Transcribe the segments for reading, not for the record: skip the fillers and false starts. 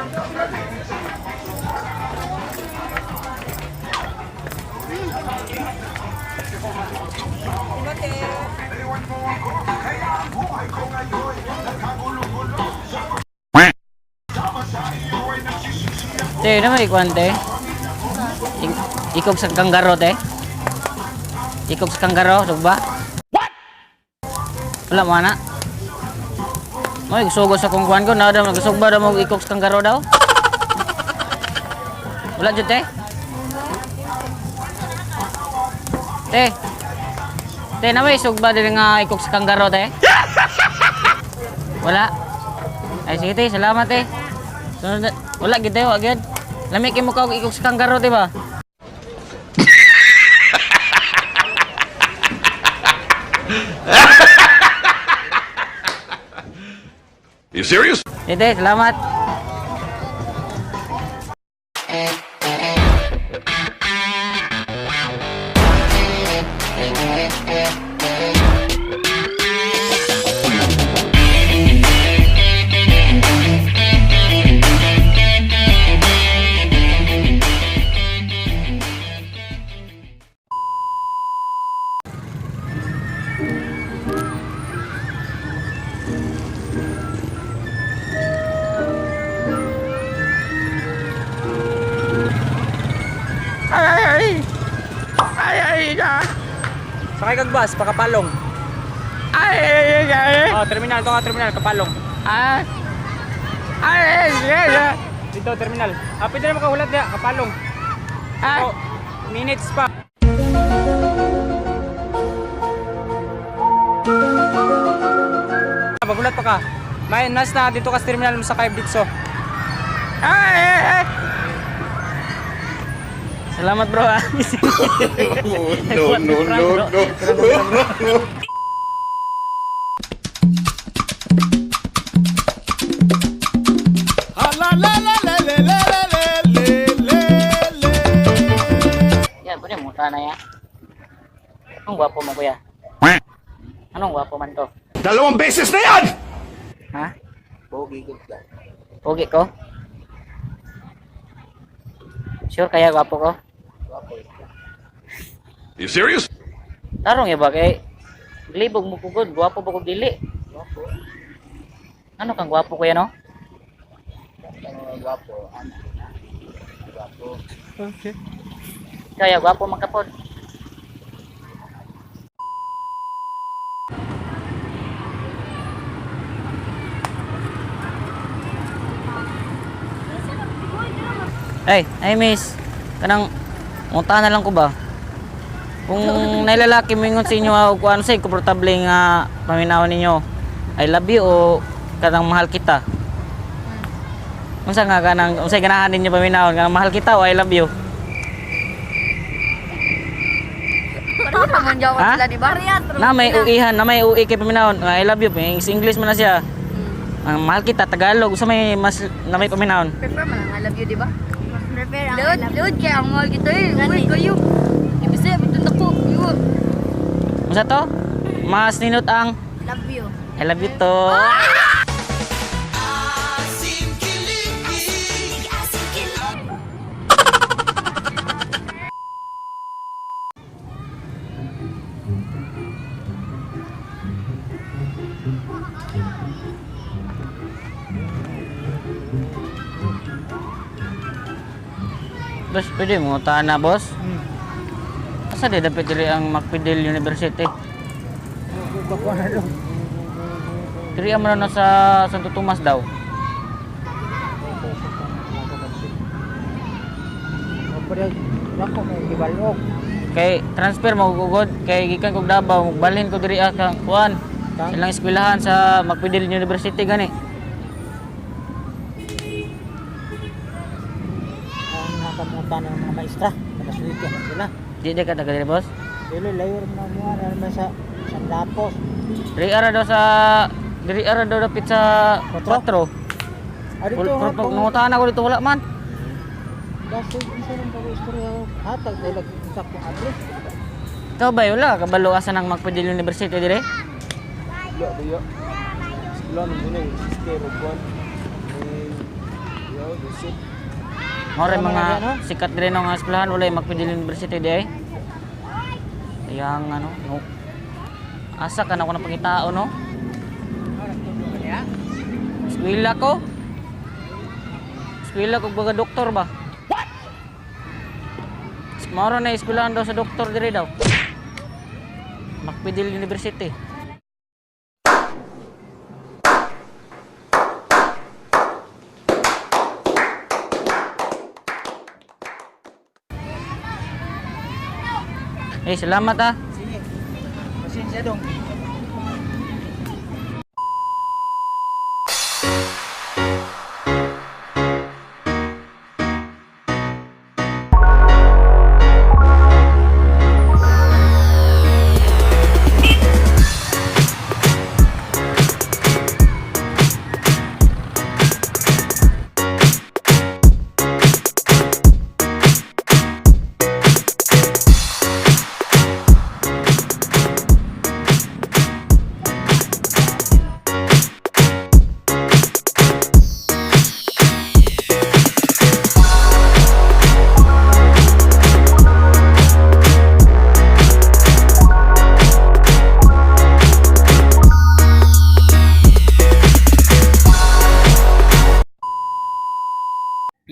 Te, na may kuan te. Ikog sa kanggaro te. Ikog sa kanggaro, sugba. What? Wala mo ana. Mo isugo sa kong kuan ko na daw magsugba daw mo ikog sa kanggaro daw. Wala jud te. Te. Te, na may sugba diri nga ikog sa kanggaro te. Wala. Ay sige te, salamat te. Sunod wala gid te, wa gid. Lami kay mo ka og ikog sa kanggaro te ba? You serious? Sige te, salamat. Ay ay ay. Ay ay ay. Sakay kag bus, pakapalong. Ay ay ay. Oh, terminal to ka terminal, kapalong. Ah. Ay ay ay. Ay. Dito terminal. Ah, pwede na makahulat diya, kapalong. Ah. Oh, minutes pa. Bagulat pa ka. May nas na dito ka sa terminal mo sakay dito. Ay ay ay. Salamat bro ah. No, no, no, no. Yan, pwede mo na ya. Anong gwapo mo kuya? Anong gwapo man to? 2 beses na yan! Ha? Pogi ko. Pogi ko? Sure kaya gwapo ko? You serious? Tarong ya ba kay glibog mo pugod, gwapo ba ko dili? Ano kang gwapo kuya no? Gwapo, anak na. Gwapo. Kaya gwapo man kapod. Ay, ay miss. Kanang unta na lang ko ba? Kung nailalaki mo ingon sa inyo og kuan say komportable nga paminawon ninyo. I love you o kanang mahal kita. Unsa nga kanang unsay ganahan ninyo paminawon kanang mahal kita o I love you? Pareho naman jawa Ha? sila, di ba? Na may uihan, na may ui kay paminawon. I love you, English man na siya. Ang mahal kita Tagalog, usa may mas na may paminawon. Prefer man ang I love you, di ba? Mas prefer ang Load, I love load kaya ang mahal kita eh. Gani. Uy, kayo. Ibig sabihin, ito ko. Yun. Unsa to? Mas ninot ang love you. I love you to. Boss, pwede mo taan na, boss? Asa di dapat diri ang Macpidel University? Diri ang na sa Santo Tomas daw. Kay transfer mo gugod kay gikan kog Davao balhin ko diri ka kuan. Silang eskwelahan sa Macpidel University gani. Ang nakamuta ng mga maestra, nakasuwito na sila. Di di ka taga diri, boss. Dili layo rin mga mga naman sa Sandapos. Diri ara daw sa diri ara daw dapit sa Kwatro? 4. Ah, dito nga Pag nangutahan ako dito wala man. Dahil isa lang pag istorya hatag dahil sa akong address. Ikaw ba wala ka kabalo asa ng Macpidel University dire? Wala, diya. Wala nang muna eh. Sister, Juan. Eh, Yusuf. More Tama mga na yan, no? sikat diri no nga eskwelahan walay McPidil University di ay. Kaya ang ano, no. Asa ka na ko na pangitao no? Eskwela ko. Eskwela ko baga doktor ba? What? Moro na eskwelahan daw sa doktor diri daw. McPidil University. Eh, salamat ah. Sige. Pasensya dong.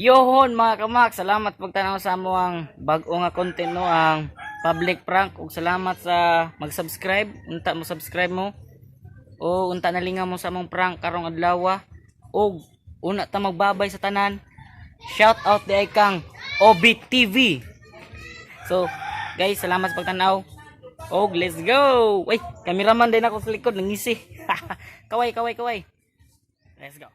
Yohon mga kamak, salamat pagtanaw sa amo ang bag-o nga content no, ang public prank ug salamat sa mag-subscribe, unta mo subscribe mo o unta nalinga mo sa among prank karong adlaw ug una ta magbabay sa tanan. Shout out di ay kang OBTV. So, guys, salamat sa pagtanaw. Og let's go. Uy, cameraman din ako sa likod nangisi. Kaway, kaway, kaway. Let's go.